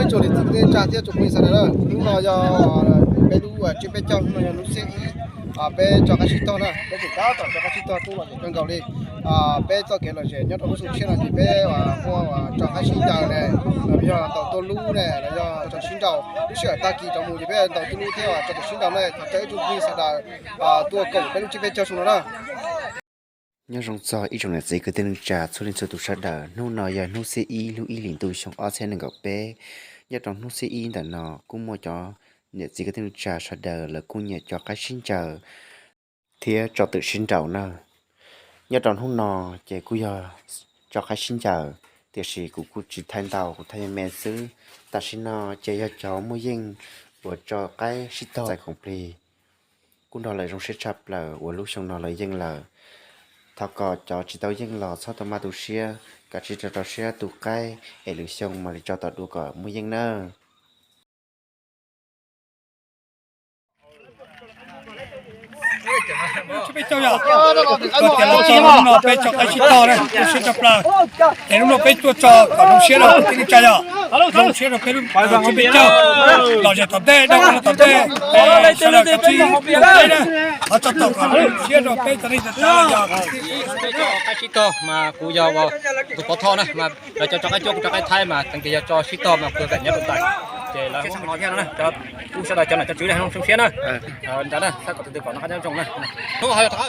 Peb tsoom niam txiv kwv tij neej tsa thiab tsoom phooj ywg sawv daws na, hnub no yog peb lub tsiab peb caug, hnub no yog hnub xiab ib, peb tso qaib sib tog na, peb tseem tab tom tso qaib sib tog tuaj los zoo kawg nkaus li. Peb txoj kev lom zem nyob rau lub xyoo tshiab no ces peb ua tso qaib sib ncaws ne, los yog ntaus tua lub ne, los yog tso sib nraus. Lub sij hawm tag kis rov mus ces peb ntaus tua lub thiab tso sib nraus ne. Thov caw ib tsoom phooj ywg sawv daws tuaj koom peb lub tsiab peb caug xyoo no na. Nyob zoo txog ib tsoom niam txiv kwv tij neej tsa txhua leej txhua tus sawv daws, hnub no yog hnub xiab ib lub ib hlis ntuj xyoo ob txhiab nees nkaum peb. Nyob rau hnub xiab ib ntawm no kuj muaj cov niam txiv kwv tij neej tsa sawv daws lawv kuj nyiam cov qaib sib ncaws thiab tso twm sib nraus na. Nyob rau hnub no ces kuj yog tso qaib sib ncaws, tiam sis kuv kuj tsis thaij ntau, kuv thaij me me xwb. Tam sim no ces yog cov muaj yeej uas tso qaib sib tog txais khoom plig kuj nrog lawv zoo siab tshaj plaws uas lub xyoo no lawv yeej lawm. Thov kom cov tsis tau yeej los txhob tau maj tu siab, kav tsij rau rau siab tu qaib es lwm xyoo mam li tso tom dua kom muaj yeej nawb. Peb caug yog, tias los txog hnub no peb tso qaib sib tog na, zoo siab tshaj plaws. Es hnub no peb tuaj tso kom zoo siab rau kwv tij neej tsa yog, zoo siab rau peb lub tsiab peb caug, lom zem tom ntej, dab qhuas tom ntej, sawv daws kav tsij tu qaib na, thov tso tog kom zoo siab rau peb cov neej tsa yog. Peb tso qaib sib tog mas kuv yog tus pov thoj na, mas lawv cov tso qaib cuab kuv tso qaib thaib mas teev tias yog tso sib tog mas kuv vam nyob rau tais. Ces lawv thiab no, cov kuv sawv daws cov nam cov tswv zoo siab na. Nrad na, xav kom tus twg pom no qab nyob zoo na.